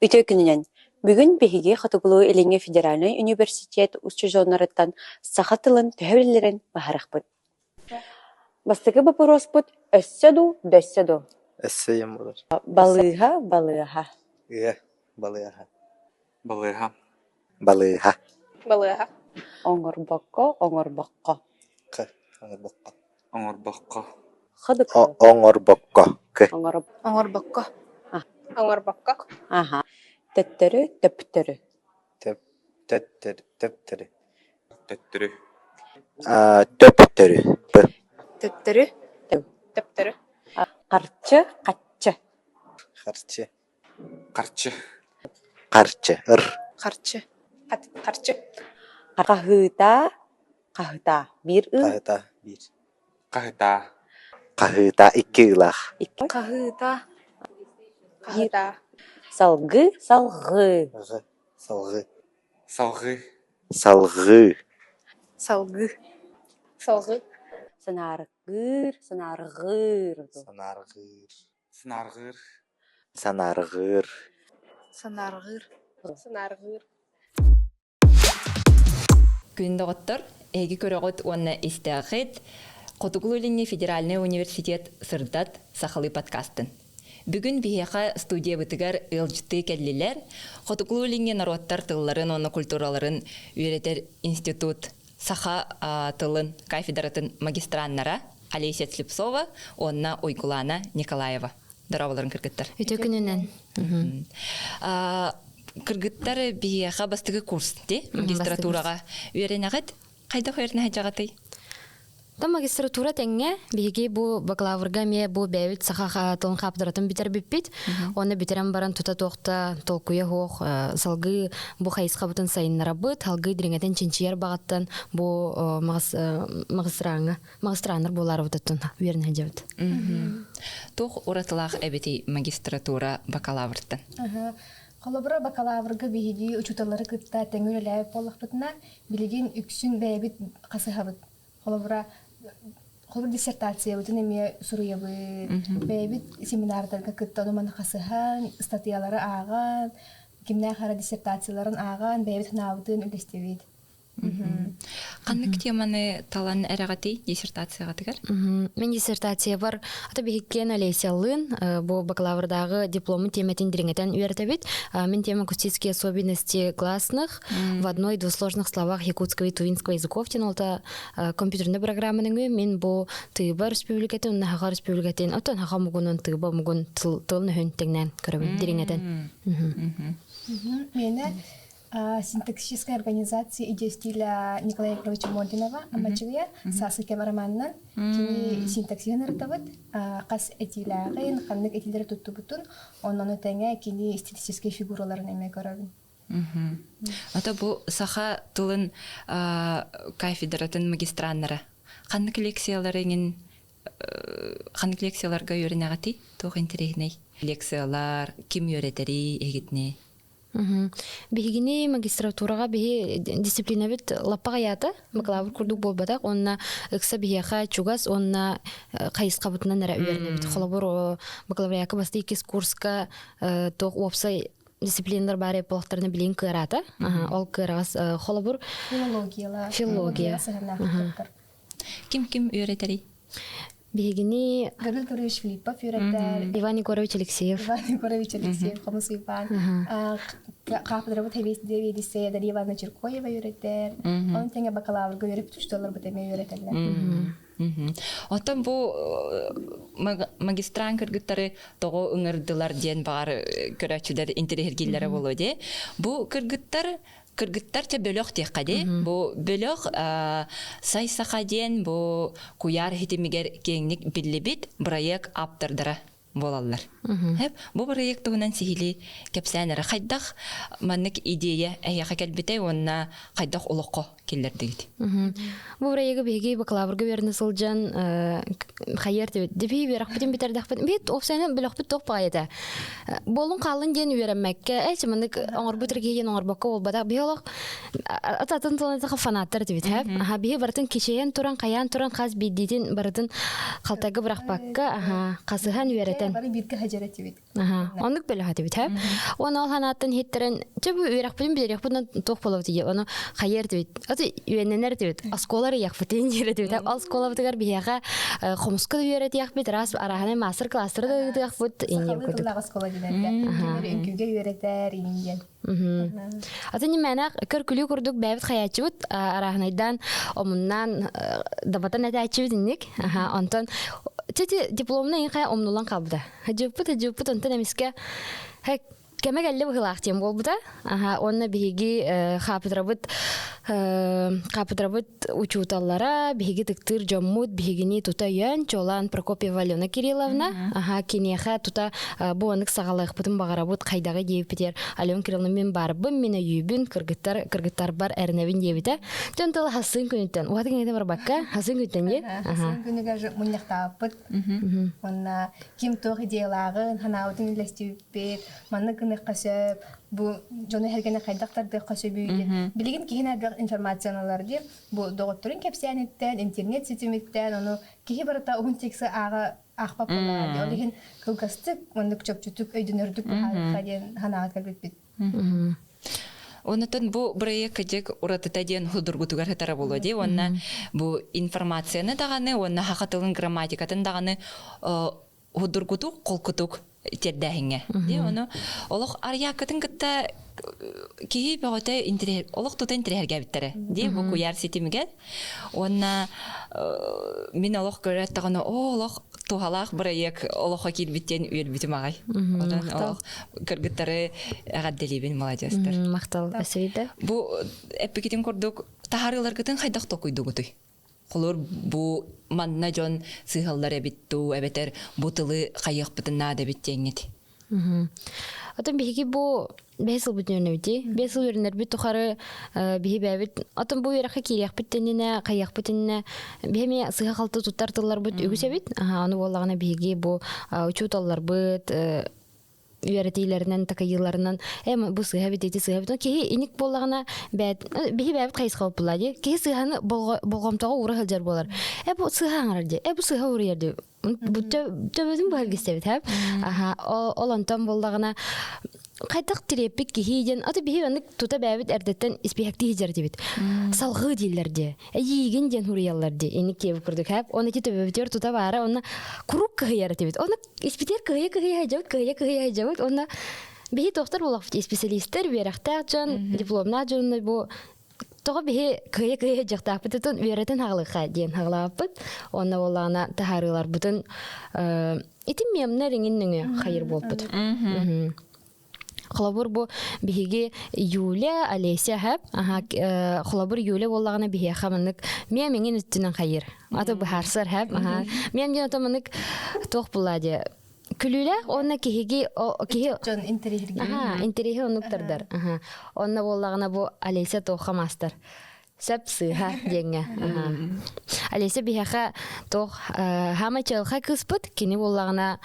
Үтүө күнүнэн! Бүгүн биһиги Хотугулуу-Илиҥҥи федеральнай университет устудьуоннарыттан саха тылын төһө билэллэрин быһаарыахпыт. Бастакы боппуруоспут өссө дуу, дөссө дуу? Өссө ийэм буолар. Балыыһа, балыыһа. Ыа, балыыһа. Балыыһа. Балыыһа. Балыыһа. Оҥорбокко, оҥорбокко. Х, оҥорбокко. Оҥорбокко. Х Оҥорбокко. К. Оҥорб. Оҥорбокко. Оҥорбокко. Аха. Төттөрү, төптөрү. Төп, төттөрү, төптөрү. Төттөрү. Төптөрү. П. Төттөрү. Төптөрү. Харчы, хаччы. Харчы. Харчы. Харчы. Р. Харчы. Харчы. Хаһыытаа, хаһытаа. Биир ыы. Хаһытаа. Биир. Хаһытаа. Хаһыытаа икки ыылаах. Икки. Хаһыытаа. Хаһытаа. Салгыы, салҕыы. Ҕ. Салҕыы. Салҕыы. Салҕыы. Салгыы. Салҕыы. Санааргыыр, санаарҕыыр. Санаарҕыыр. Санаарҕыыр. Санаарҕыыр. Санаарҕыыр. Санаарҕыыр. Күн доҕоттор, эһиги көрөҕүт уонна истээххит Хотугулуу-Илиҥҥи федеральнай университет Сырдат сахалыы подкастын. Бүгүн биһиэхэ студиябытыгар ыалдьыттыы кэллилэр Хотугулуу-Илиҥҥи норуоттар тылларын уонна культураларын үөрэтэр институт саха тылын кафедратын магистраннара Олеся Слепцова уонна Уйгулаана Николаева. Дорооболорун кыргыттар. Үтө күнүнэн. Кыргыттар биһиэхэ бастакы курс ди магистратураҕа үөрэнэҕит. Хайдах үөрэнэ сылдьаҕытый? Та магистратура тэҥҥэ биһиги бу бакалаврга эмиэ бу бэйэбит саха тылын хаапыдыратын бүтэрбиппит. Уонна бүтэрэн баран тута туохта толкуйа суох салгыы бу хайысхабытын сайыннарабыт, салгыы дириҥэтэн чинчийэр баҕаттан бу магистраҥҥа магистраннар буолаарыбытыттан үөрэнэ сылдьабыт. Туох уратылаах эбитий магистратура бакалавртан? Холобура, бакалаврга биһиги учууталлары кытта тэҥ үлэлээбит буоллахпытына, билигин үксүн бэйэбит хасыһабыт. Холобура, холобур диссертациябытын эмиэ суруйабыт, бэйэбит семинардарга кытта ону-маны хасыһан, ыстатыйалары ааҕан, кимнээх эрэ диссертацияларын ааҕан, бэйэбит санаабытын үллэстибит. Ханнык теманы талан эрэҕитий диссертацияҕытыгар? Мин диссертациябар ата биһиккиэн Олесялыын бу бакалаврдааҕы дипломун тиэмэтин дириҥэтэн үөрэтэбит. Мин тема акустические особенности гласных в одной двусложных словах якутского и тувинского языков диэн олта компьютерный программаны мин бу Тыыба республикатын уонна Саха республикатын оттон Саха омугунун Тыыба омугун тыл тылын тэҥнээн көрөбүн дириҥэтэн. Мене синтаксическая организация идея стиля Николая Егоровича Мординова Аммачыгыя Саасы кэм романынан кини синтаксиһын ырытабыт хас этиилээҕин ханнык этиилэри туттубутун онно тэҥэ кини стилистическэй фигураларын эмиэ көрөбүн. Ата бу саха тылын кафедратын магистраннара ханнык лекциялары иҥин ханнык лекцияларга үөрэнэҕитий? Туох интэриэһинэй лекциялар, ким үөрэтэрий эһигитини? Биһигини магистратураҕа биһи дисциплинабыт лаппа аҕыйаата, бакалавр курдук буолбатах уонна ыкса биһиэхэ чугас уонна хайысхабытынан эрэ үөрэнэбит. Холобур, бакалавриакка бастакы иккис курска туох уопсай дисциплиналар баар буоллахтарына билигин кыараата. Ол кыараҕас холобур филологияла филология Ким-ким үөрэтэрий? Биһигини Гаврил Гаврилович Филиппов үөрэтэр. Иван Егорович Алексеев. Иван Егорович Алексеев, Хомус Уйбаан. Кафедрабыт сэбиэдиссэйэ Дарья Ивановна Чиркоева үөрэтэр. Онон тэҥэ бакалаврга үөрэппит учууталларбыт эмиэ үөрэтэллэр. Оттон бу магистрант кыргыттары тоҕо ыҥырдылар диэн баҕар көрөөччүлэр интэриэһиргииллэрэ буолуо дии. Бу кыргыттар кыргыттар чэ бөлөх диэххэ дии. Бу бөлөх Сай Саха диэн бу куйаар ситимигэр киэҥник биллибит бырайыак ааптардара буолаллар. Бу бырайыак туһунан сиһилии кэпсээн эрэ хайдах маннык идея эһиэхэ кэлбитэй уонна хайдах олоххо киллэрдигит? Бу бырайыагы биһиги бакалаврга үөрэнэ сылдьан хайыар диэбит. Биһи үөрэхпитин бүтэрдэхпит. Биһи уопсайынан бөлөхпүт туох баҕайы этэ. Буолун хаалын диэн үөрэммэккэ, ээ маннык оҥорбут эргийэн оҥорбокко буолбатах. Биһи олох атын тылын фанаттар этибит һэ. Аха биһи барытын кичэйэн туран, хайаан туран хас биирдиитин барытын халтайга бырахпакка, аха хасыһан үөрэтэн. Иһиттэн. Бары бииргэ сылдьар этибит. Оннук бөлөх этибит, һэ. Уонна ол ханааттан иһиттэрэн, чэ бу үөрэхпитин билэриэхпит туох буолабыт дии, ону хайыар этибит. Аты үөннэнэр этибит, оскуола арыйыахпытын диир этибит. Ол оскуолабытыгар биһиэхэ хомуска да үөрэтиэхпит, араас арааһынай мастер-класстары да ыытыахпыт. Сахалыы тыллаах оскуола диэн Кинилэр үҥкүүгэ үөрэтэр, иҥин диэн. Атын ньимээнэх көр-күлүү курдук бэйэбит хайааччыбыт арааһынайдаан омуннаан дабатан этээччибит инник. Онтон тити дипломна иҥ хайа умнулан хаалбыта. Хадьыппыт хадьыппыт онтон эмискэ кэмэ кэллэ быһыылаах диэн буолбута. Уонна биһиги хаапыдырабыт хаапыдырабыт учууталлара, биһиги тыктыыр дьоммут биһигини тута өйөөн, чуолаан Прокопьева Алена Кирилловна, аха, киниэхэ тута бу анык саҕалыахпытын баҕарабыт, хайдаҕы диэбиппитигэр Алена Кирилловна мин барбын, мин өйүүбүн, кыргыттар, кыргыттарбар эрэнэбин диэбитэ. Дьон тыла хассыын күнүттэн, уһаты киҥэтэ барбакка, хассыын күнүттэн дии. Хассыын күнүгэр мунньахтаабыппыт. Уонна ким туох идеялааҕын, санаабытын үллэстибиппит, маннык гыныахха сөп, бу дьону эһэргэни хайдах тардыахха сөбүй диэн. Билигин киһи элбэх информацияны ылар диэн, бу доҕотторун кэпсээниттэн, интернет ситимиттэн, ону киһи барыта уһун тексы ааҕа аахпат буоллаҕа дии. Ол иһин кылгастык, маннык чопчутук, өйдөнөрдүк быһаарыахха диэн санааҕа кэлбиппит. Онутун бу бырайыак кыдьык уратыта диэн худургутугар сытара буолуо дии уонна бу информацияны даҕаны уонна саха тылын грамматикатын даҕаны худургутук холкутук тиэрдээһиҥҥэ. Дии ону олох арыйааккытын кытта киһи бөҕөтө олох тута интэриэһиргээбиттэрэ. Дии бу куйаар ситимигэр. Уонна мин олох көрөөт даҕаны оо олох туһалаах бырайыак олоххо киирбит диэн үөрбүтүм аҕай. Онон олох кыргыттары эҕэрдэлиибин маладьыастар. Махтал эсэйдэ. Бу эппикитин курдук таһаарыыларгытын хайдах толкуйдугутуй? Холобур, бу манна дьон сыыһаллар эбит дуу, эбэтэр бу тылы хайыахпытын наада эбит диэҥҥит. Отон биһиги бу бэс сылбыт үөрэнэбит Бэс сыл үөрэнэрбит тухары биһи бэйэбит отон бу үөрэххэ киириэхпит иннинэ, хайыахпыт иннинэ биһи эмиэ сыыһа-халты туттар тылларбыт үгүс эбит. Аны буоллаҕына биһиги бу учууталларбыт үөрэтиилэринэн, такайыыларынан э бу сыыһа эбит, ити сыыһа эбит. Киһи иник буоллаҕына бэйэт биһи бэйэбит хайысха буолла дии. Киһи сыыһаны болҕомтоҕо уура сылдьар буолар. Э бу сыыһа аҥарар дии. Э бу сыыһа уруйар дии. Бу төбөтүн быһар кистэбит хэп. Аха ол онтон буоллаҕына хайдах тириэппит киһи диэн аты биһи оннук тута бэйэбит эрдэттэн испиэһэктии сылдьар этибит. Салҕыы дииллэр дии. Эйиигин диэн хуруйаллар дии. Инник киэбит курдук хэп. Он ити төбөбүтүгэр тута баара онно куруук кыһыйар этибит. Оны Испитиэр кыһыйа-кыһыйа сылдьабыт, кыһыйа-кыһыйа сылдьабыт уонна биһи туохтар буолуохпут исписэлиистэр, үөрэхтээх дьон, дипломнаах дьоннор бу тоҕо биһи кыһыйа-кыһыйа сылдьыахтаахпытын үөрэтэн хаалыахха диэн хаалаабыппыт. Уонна буоллаҕына таһаарыыларбытын ити мемнэр иҥин нөҥүө хайыр буолбут. Холобур бу биһиги Юля, Олеся хэп, аха холобур Юля буоллаҕына биһиэхэ маннык миэм иҥин үттүнэн хайыр. Аты быһаарсар хэп, аха. Миэм диэн ото маннык туох булла диэ күлүүлээх уонна киһиги киһи дьон интэриэһиргиир. Аха, интэриэһи оннуктардар. Аха. Онно буоллаҕына бу Олеся туохха маастар. Сөп сыыһа диэҥҥэ. Олеся биһиэхэ туох хаамай чыалхай кыыспыт, кини буоллаҕына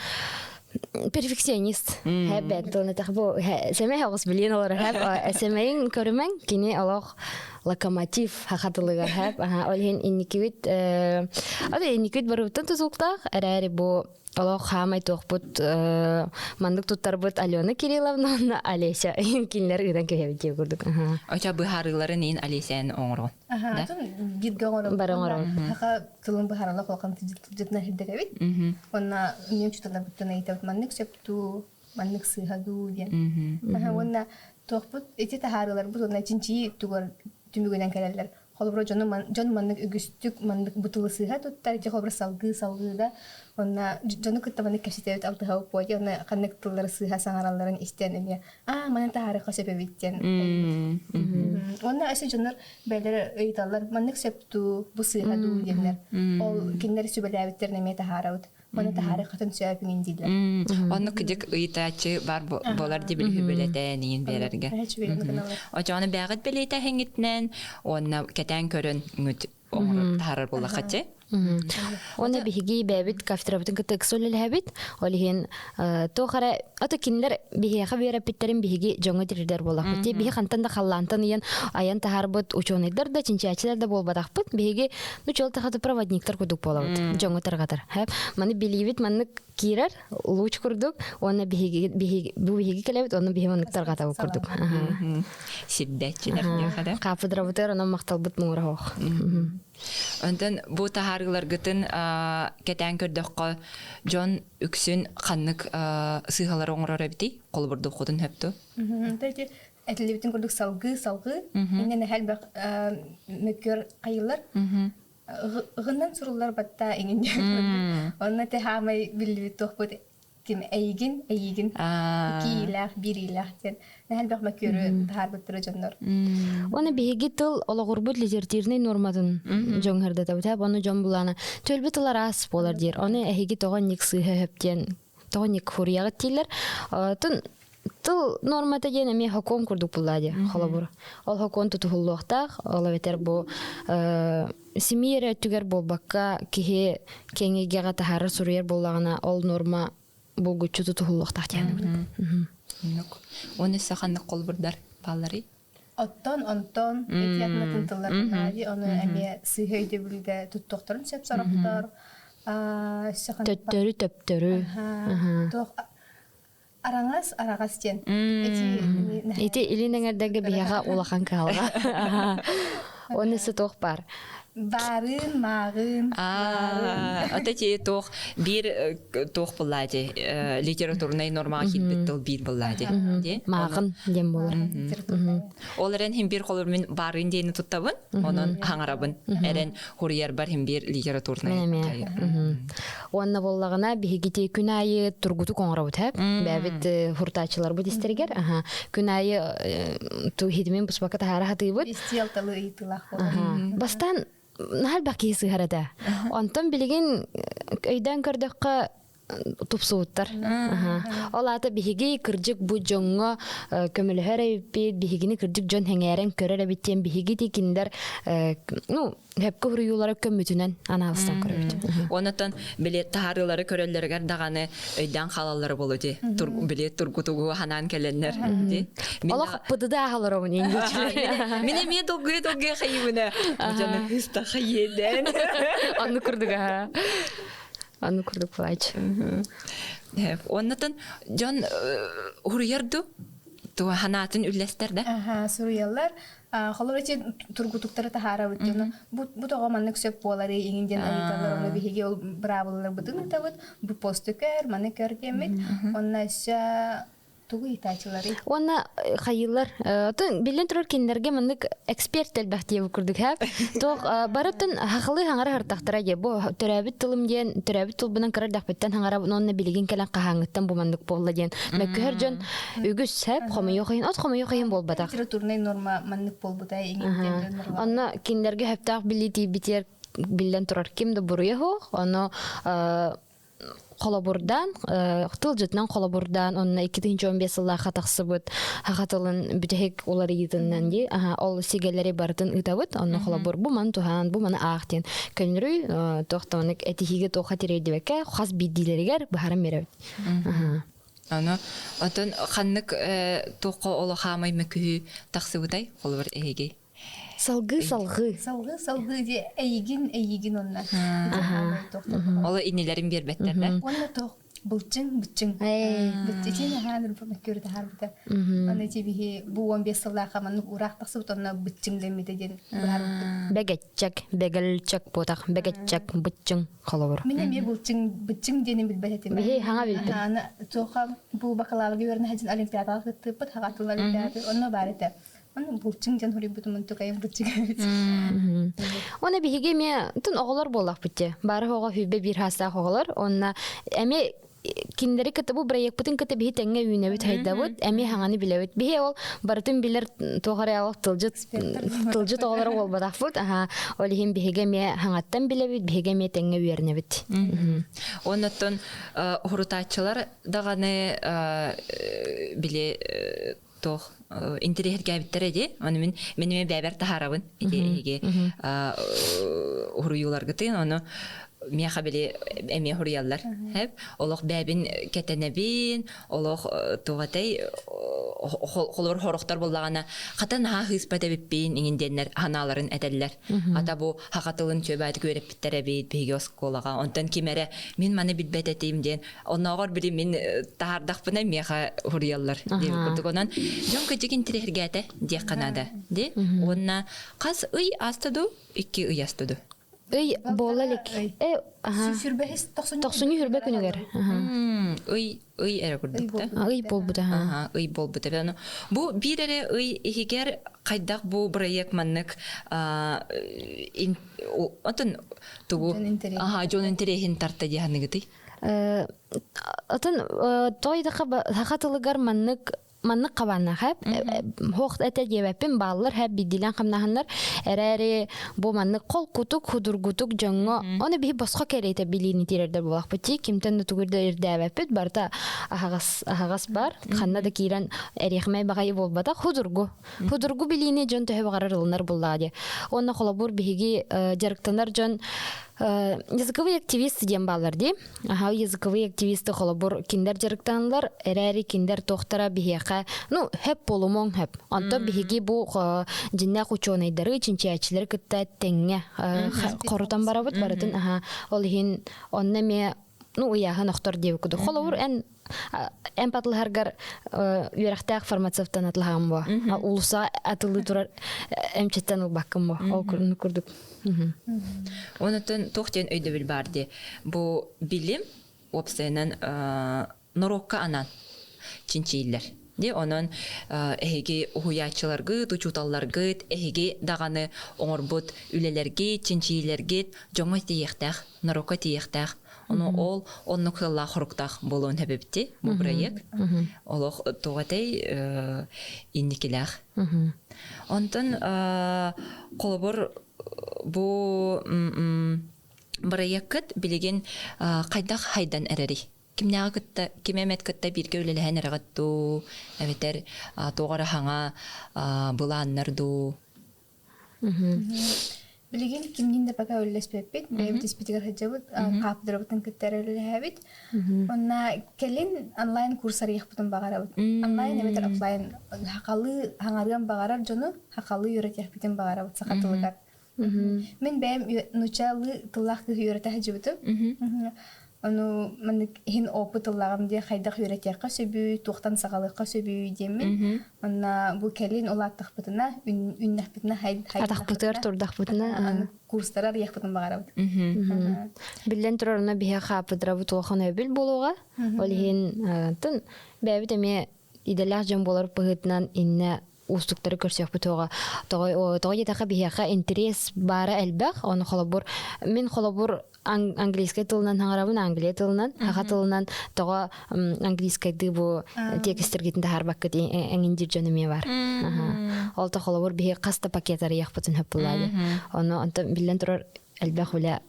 перфекционист. Хэбэт тылын этэх бу сэмэй оҕус билиэн олорор хэп сэмэйин көрүмэҥ кини олох локомотив саха тылыгар хэп ол иһин инникибит ол инникибит барыбыттан тутулуктаах эрээри бу олох хаамай туохпут маннык туттарбыт Алена Кирилловна уонна Олеся кинилэр ыытан кэһэбит диye курдук. Оча быһаарыыларын иин Олесяны оҥорон. Атын бииргэ оҥорон. Бары оҥорон. Саха тылын быһааралах улахан тылдьытынан сирдэтэбит. Уонна мен учууталларбыттан ыйытабыт маннык сөп дуу, маннык сыыһа дуу диэн. Уонна туохпут ити таһаарыыларбыт уонна чинчийии тугар түмүгүнэн кэлэллэр. Холобура, дьону дьон маннык үгүстүк маннык бу тылы сыыһа туттар, ити холобура салгыы салгыыга уонна дьону кытта маннык кэпсэтэбит алтыһабыт буо уонна ханнык тыллары сыыһа саҥаралларын истэн эмиэ аа маны таһаарыахха сөп эбит диэн уонна өссө дьоннор бэйэлэрэ ыйыталлар маннык сөп дуу бу сыыһа дуу диэннэр ол кинилэр сүбэлээбиттэрин эмиэ таһаарабыт Маны таһаарыаххытын сөп иҥин дииллэр. Оннук кыдьык ыйытааччы баар буолар дии билиһи бэлэтээн иин биэрэргэ. Очоҕуна бэҕит бэлиэтэһиҥҥитинэн уонна кэтээн көрөн үҥүт оҥорор таһаарар буоллаххаччы. Уонна биһиги бэйэбит кафедрабытын кытта ыкса үлэлэһэбит. Ол иһин туох эрэ ото кинилэр биһиэхэ үөрэппиттэрин биһиги дьоҥҥо тириэрдэр буоллахпыт. Биһи хантан да халлаантан ыйан айан таһаарбыт учуонайдар да, чинчээччилэр да буолбатахпыт. Биһиги ну чуол тахаты проводниктар курдук буолабыт. Дьоҥҥо тарҕатар. Маны билиибит маннык киирэр луч курдук уонна биһиги биһиги бу биһиги кэлэбит онно биһи маннык тарҕатабыт курдук. Сирдээччилэр диэхэ да. Хаапыдырабытыгар онон махталбыт муҥура суох. Онтон бу таһаарыыларгытын кэтээн көрдөххө, дьон үксүн ханнык сыыһалары оҥорор эбитий? Холобурдуоххутун сөп дуо? Эти этилибитин курдук салгыы салгыы иннинэ элбэх мөккүөр хайылар ыгынан суруллар батта иҥин онно те хаамай биллибит туохпут ким эйигин эйигин икиилээх биириилээх диэн элбэх мөккүөрү таһаарбыттара дьоннор. Уонна биһиги тыл олоҕурбут литературнай нуорматын дьон хардатабыт ону дьон булаана төлбү тыл араас буолар диир ону эһиги тоҕо ник сыыһа өһөп диэн тоҕо ник хуруйаҕыт дииллэр тун тыл нуормата диэн эмиэ хокуон курдук буллаа диэ холобур ол хокуон тутуһуллуохтаах ол эбэтэр бу семья эрэ өттүгэр буолбакка киһи киэҥ эйгэҕэ таһаарар суруйар буоллаҕына ол нуорма булгуччу тутуһуллуохтаах диэн Оннук. Уонна өссө ханнык холобурдар баалларый? Оттон, онтон ити атынатын тыллар баҕайы, ону эмиэ сыыһа өйдөбүлгэ туттуохтарын сөп сорохтор. Өссө ханнык Төттөрү төптөрү. Туох араҥас араҕас диэн. Ити Ити илин эҥэрдэргэ биһиэхэ улахан кыһалҕа. Уонна өссө туох баар? Баарыын, мааҕыын. Ата ти туох биир туох буллаа ди литературнай нормаҕа киирбит тыл биир буллаа ди. Мааҕын диэн буолар. Ол эрэн хим биир холор мин баарыын диэни туттабын, онон хаҥарабын. Эрэн хуруйарбар хим биир литературнай. Уонна буоллаҕына биһиги күн аайы тургутук оҥоробут һэп. Бэбит хуртааччыларбыт истэригэр күн аайы хитимин буспакка таһаара хатыыбыт. Истиэл талы ыйытыылаах буолар. Бастаан наһаа элбэх киһи сыһар этэ. Онтон билигин өйдөөн көрдөххө тупсубуттар. Ол аата биһиги кырдьык бу дьоҥҥо көмөлөһөр эбиппит, биһигини кырдьык дьон сэҥээрэн көрөр эбит диэн биһиги ти кинилэр ну Хөпкө суруйуулара көммүтүнэн анаалыстан көрөбүт. Онотон билет таһаарыылары көрөллөрүгэр даҕаны өйдөөн хаалаллара болу ди. Билет тургутугу ханаан кэлэннэр ди. Олох пыдыда аһаларобун ингечилер. Мин эмиэ долгуя долгуя хайыбына. Жаны хыста хайеден. Онну курдук аха. Онну курдук плач. Оннотон дьон уруйар ду туа ханаатын үллэстэр да? Аха, суруйаллар. Холобур ити тургутуктары таһаарабыт дьоно бу бу тоҕо маннык сөп буоларый иҥин диэн ыйыталлар ону биһиги ол быраабылаларбытын ыытабыт бу посту көр маны көр диэммит онно өссө тугу ыйытааччыларый Уонна хайыылар биллэн турар кинилэргэ маннык эксперт элбэх диэбит курдук һээп туох барытын хахылыы хаҥара хартахтара дии бу төрөөбүт тылым диэн төрөөбүт тылбынан кыра эрдэхпиттэн хаҥарабын уонна билигин кэлэн хаһааҥҥыттан бу маннык буолла диэн мөккүһэр дьон Үгүс сэп хомойуох иһин, от хомойуох иһин буолбатах. Литературнай норма маннык буолбута Онно кинилэргэ сөптөөх билии тиийбитигэр биллэн турар ким да буруйа суох. Ону холобурдаан, тылдьытынан холобурдаан, онно 2015 сыллаахха тахсыбыт саха тылын бүтэһик уларыйыытынан дии, ол сигэлэри барытын ыытабыт. Онно холобур бу маны туһаан, бу маны аах диэн көннөрүй, туох да маннык этиһиигэ туохха тириэрдибэккэ хас биирдиилэригэр быһааран биэрэбит. Аны оттон ханнык туохха олохаамай мөкүһүү тахсыбытай холобур эһиги? Салгыы салгыы. Салгыы салгыы ди эйигин эйигин онна. Ол иннилэрин биэрбэттэр да? Уонна туох былчыҥ быччыҥ. Быччыҥ аһааныр мөккүөрү таһаарбыта. Аны биһи бу 15 сыллаахха маннык ураах тахсыбыт онно быччыҥ дэммитэ диэн быһаарбыппыт. Бэгэтчэк, бэгэлчэк буотах, бэгэтчэк, быччыҥ. Холобур. Мин эмиэ былчыҥ быччыҥ диэни билбэт этим. Биһи хаҥа билбит. Аны туоха бу бакалаврга үөрэнэ сылдьан олимпиадаҕа кыттыыппыт, хаҕа тыл олимпиада онно баар этэ. Оны былчыҥ диэн суруйбутум онтукайым быччыҥ эбит. Оны биһиги эмиэ тун оҕолор буоллахпыт дии. Бары оҕо хүбэ биир хаастаах оҕолор. Онна эмиэ кинилэри кытта бу проекпытын кытта биһи тэҥҥэ үүнэбит хайдабыт эмиэ хаҥаны билэбит биһи ол барытын билэр туох эрэ ол тылдьыт тылдьыт оҕолоро буолбатахпыт аха ол иһин биһиги эмиэ хаҥаттан билэбит биһиги эмиэ тэҥҥэ үөрэнэбит Оннуттан хурутааччылар даҕаны били туох интэриэһиргээбиттэрэ дии. Ону мин мин эмиэ бэйэбэр таһаарабын. Ити эһиги. Уруйууларгытын ону миэхэ били эмиэ хуруйаллар. Хэп олох бэбин кэтэнэбин, олох тугатай холор хорохтор буллаҕына хата наһаа хыыспат эбиппин иҥин диэннэр ханааларын этэллэр. Хата бу хаха тылын чөбөтүк үөрэппиттэр эбит биһиги оскуолаҕа. Онтон ким эрэ мин маны билбэт этим диэн оннооҕор били мин таһаардахпына миэхэ хуруйаллар диэбит курдук. Онон дьон кыдьык интириэһиргээтэ диэххэ наада. Ди уонна хас ый ааста дуу? Икки ый ааста дуу? Ый буола илик. Э, аха. Сүрбэһис Тохсунньу хүрбэ күнүгэр. Ый ый эрэ курдук да. Ый буолбута. Аха, ый буолбута. Ону бу биир эрэ ый иһигэр хайдах бу проект маннык отон тугу аха дьон интэриэһин тарта дии ханыгытый? Отон той саха тылыгар маннык маннык хабааннаах хэп хоох этэ диэбэппин бааллар хэп бидилэн хамнаһаннар эрээри бу маннык холкутук худургутук дьоҥҥо ону биһи босхо кэриэтэ билиини тиэрдэр буолахпыт дии кимтэн да тугу да ирдээбэппит барыта аһаҕас аһаҕас бар ханна да киирэн эриэхмэй баҕайы буолбатах худургу худургу билиини дьон төһө баҕарар ылынар буллаа дии уонна холобур биһиги дьарыктанар дьон языковые активисты диэн бааллар дии Аха, языковые активисты холобур киндер дьарыктаналлар, эрээри киндер туохтара биһиэхэ, ну, хөп буолумуоҥ хөп. Онтон биһиги бу дьиннээх учуонайдары, чинчийээччилэри кытта тэҥҥэ хорутан барабыт барытын аха, ол иһин онно эмиэ ну, ыйааһын охтор диэбит курдук. Холобур, эн эн патлыһаргар үөрэхтээх фармацевтан атлаһаҕын буо. Улуса атылыы турар эмчиттэн ылбаккын буо. Ол курдук. Онотон туох диэн өйдөбүл баар дии. Бу билим уопсайынан норуокка анаан чинчийиллэр. Ди онон эһиги уһуйааччыларгыт, учууталларгыт, эһиги даҕаны оҥорбут үлэлэргит, чинчийиилэргит дьоҥҥо тиийиэхтээх, норуокка тиийиэхтээх. Ону ол оннук сыаллаах хоруктаах буолуон сөбүбүт бу проект. Олох туох этэй инникилээх. Онтон холобур бу бырайыаккыт билигин хайдах хайдан эрэрий? Кимнээҕи кытта, ким эмэт кытта бииргэ үлэлэһэн эрэҕит дуу, эбэтэр туох эрэ хаҥа былааннар дуу? Билигин кимниин да пока үлэлэспэппит, бэйэбит испитигэр сылдьабыт, хаапыдырабытын кытта эрэ үлэлэһэбит. Онна кэлин онлайн курс арыйыахпытын баҕарабыт. Онлайн эбэтэр офлайн хахалыы хаҥарыан баҕарар дьону хахалыы үөрэтиэхпитин баҕарабыт саха тылыгар. Мин бэйэм нууччалыы тыллаах кыыһы үөрэтэ сылдьыбытым. Ону маннык иһин опыт ыллаҕым диye хайдах үөрэтиэххэ сөбүй, туохтан саҕалыахха сөбүй диэммин. Онна бу кэлин улааттахпытына, үннэхпитинэ Атахпытыгар турдахпытына курстары арыйахпытын баҕарабыт. Биллэн турар, онно биһиэхэ хаапыдырабыт улахан өйөбүл буолуоҕа. Ол иһин тын бэйэбит эмиэ идэлээх дьон буолар быһыытынан иннэ уустуктары көрсүөхпүт суоҕа. Тоҕо диэтэххэ биһиэхэ интэриэс баара элбэх. Ону холобур, мин холобур английскай тылынан хаҥарабын, англия тылынан, саха тылынан тоҕо английскайдыы бу тиэкистэргитин таһаарбаккыт эҥин диир дьон эмиэ бар. Ол да холобур биһи хас да пакет арыйахпытын сөп буолаады. Ону онтон биллэн турар элбэх үлэ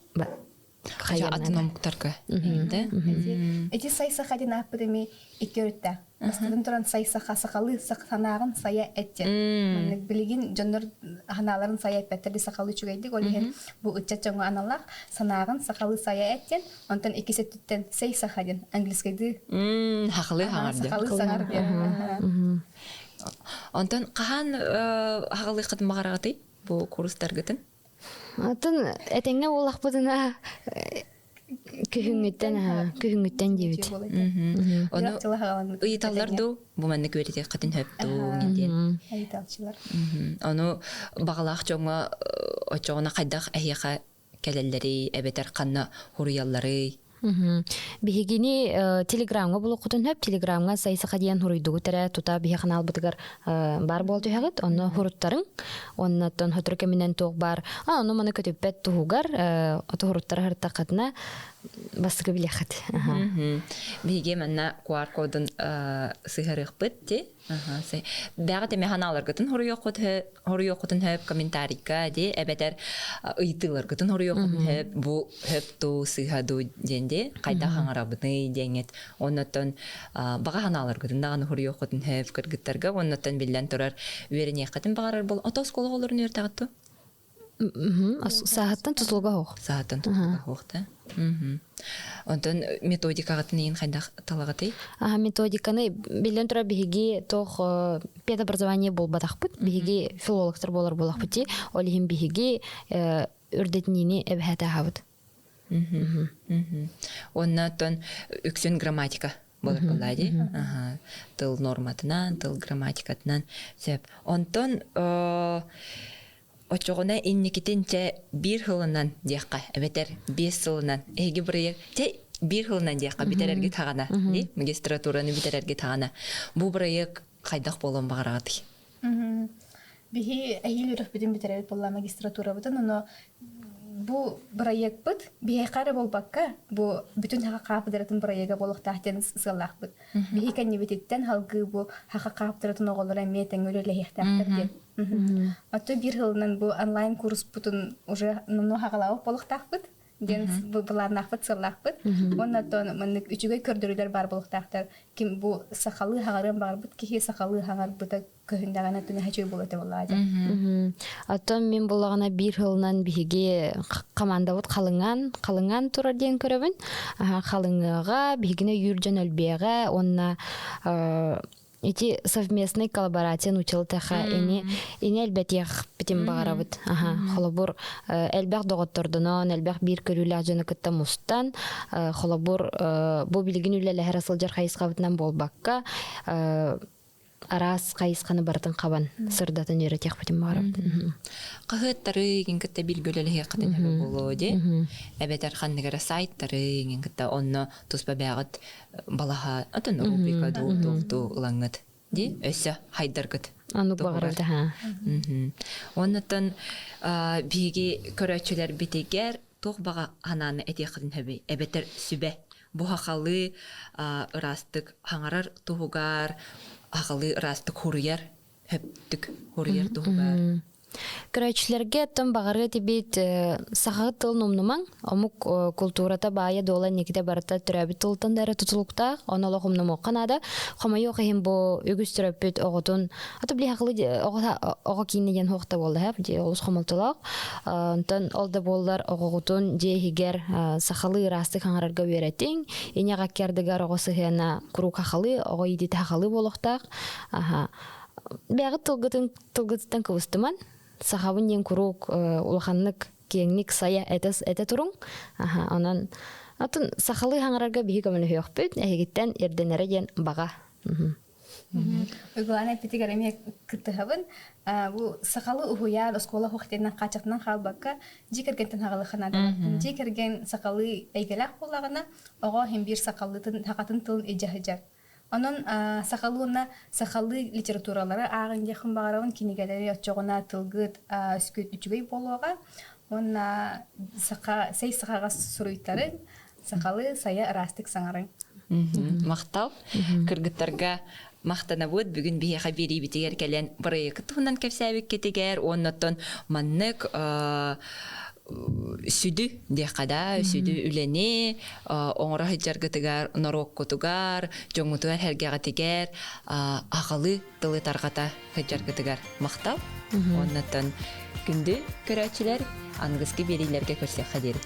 атын омуктарга Эти сай саха диэн ааппыт эми икки өрүттээх. Бастатан туран сай саха сахалыы санааҕын сайа эт диэн. Маннык билигин дьоннор санааларын сайа эппэттэр сахалыы үчүгэйдик ол иһин бу ыччат дьоҥҥо аналлаах санааҕын сахалыы сайа эт диэн. Онтон иккис өттүттэн сэй саха диэн английскайдыы сахалыы хаҥар диэн. Сахалыы саҥар диэн. Онтон хаһан хагалыаххытын баҕараҕытый бу курстаргытын? Атын этэҥҥэ буоллахпытына күһүҥҥүттэн күһүҥҥүттэн диэбит. Ону ыйыталлар дуу бу маннык үөрэтиэххитин сөп дуу диэн. Ыйыталчылар. Ону баҕалаах дьоҥҥо оччоҕуна хайдах эһиэхэ кэлэллэрий эбэтэр ханна хуруйалларый? Биһигини телеграмҥа булуоххутун сөп. Телеграмҥа Сайсаха диэн хуруйдугут эрэ тута биһи ханаалбытыгар баар буол түһэҕит. Онно хуруттарыҥ. Оннуттан сотору кэминэн туох баар ону маны көтүппэт туһугар туһуруттара сырыттаххытына бастакы билиэххит. Биһиги манна QR кодун сыһарыахпыт ти. Бэҕэ тэме ханааларгытын хоруйуоххутун хөп комментарийга ди эбэтэр ыйытыыларгытын хоруйуоххутун хөп бу хөп дуу сыыһа дуу диэн ди хайдах хаҥарабыный диэҥҥит оннуттан баҕа ханааларгытын даҕаны хоруйуоххутун хөп кыргыттарга оннуттан биллэн турар үөрэниэххитин баҕарар бол ото оскуола оҕолорун үөртэҕит дуу? Сааһыттан тутулуга суох. Сааһыттан тутулуга суох да. Онтон методикаҕытын иин хайдах талаҕытый? Методиканы биллэн турар биһиги туох педобразование буолбатахпыт. Биһиги филологтар буолар буолахпыт дии. Ол иһин биһиги үрдэтиниини эбэһээт ааһабыт. Уонна оттон үксүн грамматика болар буоллаа дии. Тыл норматынан, тыл грамматикатынан сөп. Онтон оччоҕуна инникитин чэ биир сылынан диэххэ эбэтэр 5 сылынан эһиги бырайыак чэ биир сылынан диэххэ бүтэрэргит хаҕана дии магистратураны бүтэрэргит хаҕана бу бырайыак хайдах буолуон баҕараҕытый? Биһи эһиил үөрэхпитин бүтэрэбит буолла магистратурабытын, ону бу бырайыакпыт биһиэхэ эрэ буолбакка, бу бүтүн саха хаапыдыратын бырайыага буолуохтаах диэн сыаллаахпыт. Биһи кэннибититтэн салгыы бу саха хаапыдыратын оҕолоро эмиэ тэҥҥэ үлэлэһиэхтээхтэр диэн. Оттон биир сылынан бу онлайн курспутун уже номнуо хаҕалаабыт буолуохтаахпыт диэн былааннаахпыт, сыаллаахпыт. Уонна оттон маннык үчүгэй көрдөрүүлэр баар буолуохтаахтар. Ким бу сахалыы хаҥарыан баҕарбыт киһи сахалыы хаҥарбыта көһүннэҕинэ түнэһэ үчүгэй буолуо этэ буоллаҕа дьэ. Оттон мин буллаҕына биир сылынан биһиги командабыт халыҥаан халыҥаан турар диэн көрөбүн. Халыҥыаҕа биһигини өйүүр дьон өлбүөҕэ уонна ити совместный коллаборация научилтаха ини ини элбэтиэх битим баҕарабыт. Аха холобур элбэх доҕоттордонон элбэх биир көрүүлээх дьону кытта мустан холобур бу билигин үлэлэһэр сылдьар хайысхабытынан буолбакка араас хайысханы барытын хабан сырдатан үөрэтиэхпитин баҕарабыт. Хаһыаттары игин кытта бииргэ үлэлэһиэххитин сөбө буолуо дии. Эбэтэр ханнык эрэ сайттары игин кытта онно туспа бэйэҕит балаһа атын рубрика дуу туох дуу ылаҥҥыт дии өссө хайдаргыт. Оннук баҕарабыт аха. Оннуттан биһиги көрөөччүлэрбитигэр туох баҕа санааны этиэххитин сөбүй? Эбэтэр сүбэ бу сахалыы ыраастык хаҥарар туһугар, сахалыы ыраастык хуруйар, хөптүк хуруйар туһугар. Көрөөччүлэргэ оттон баҕарыа этибит саха тылын умнумаҥ, омук култуурата баайа дуола инникитэ барыта төрөөбүт тылтан да эрэ тутулуктаах, ону олох умнумуохха наада. Хомойуох иһин бу үгүс төрөппүт оҕотун аты били сахалыы оҕо киинэ диэн суох да буолла һэ олус хомолтолоох. Онтон ол да буоллар оҕоҕутун дьиэ иһигэр сахалыы ыраастык хаҥарарга үөрэтиҥ. Ийэ ардыгар оҕо сыһыана куруук сахалыы, оҕо иитиитэ сахалыы буолуохтаах. Аха. Бэйэҕит тылгытын тылгытыттан кыбыстыман, сахабын диэн куруук улаханнык киэҥник сайа этэ, этэ туруҥ. Аха, онон атын сахалыы хаҥарарга биһи көмөлөһүөхпүт, эһигиттэн ирдэнэрэ диэн баҕа. Уйгулаана эппитигэр эмиэ кыттыһабын. Бу сахалыы уһуйаан оскуола уһуктеннан хааччахтанан хаалбакка, дьиэ кэргэнтэн хаҕалыахха наадалаах. Дьиэ кэргэн сахалыы эйгэлээх буоллаҕына, оҕо иһин биир сахалыытын, сахатын тылын илдьэ сылдьар. Онон сахалыы уонна сахалыы литературалары ааҕын диэхпин баҕарабын, кинигэлэри оччоҕуна тылгыт өскүт үчүгэй буолуоҕа. Уонна саха, сэй сахаҕа суруйтарыҥ, сахалыы сайа ыраастык саҥарыҥ. Махтал. Кыргыттарга махтанабыт бүгүн биһиэхэ биэриибитигэр кэлэн бырайыакы туһунан кэпсээбиккитигэр уонна оттон маннык сүдү диэххэ да сүдү үлэни оҥоро сылдьаргытыгар норуоккутугар дьоҥҥутугар сэргэҕитигэр аҕалыы тылы тарҕата сылдьаргытыгар махтал уоннаттан күндү көрөөччүлэр аныгыскы биэриилэргэ көрсүөххэ диэри.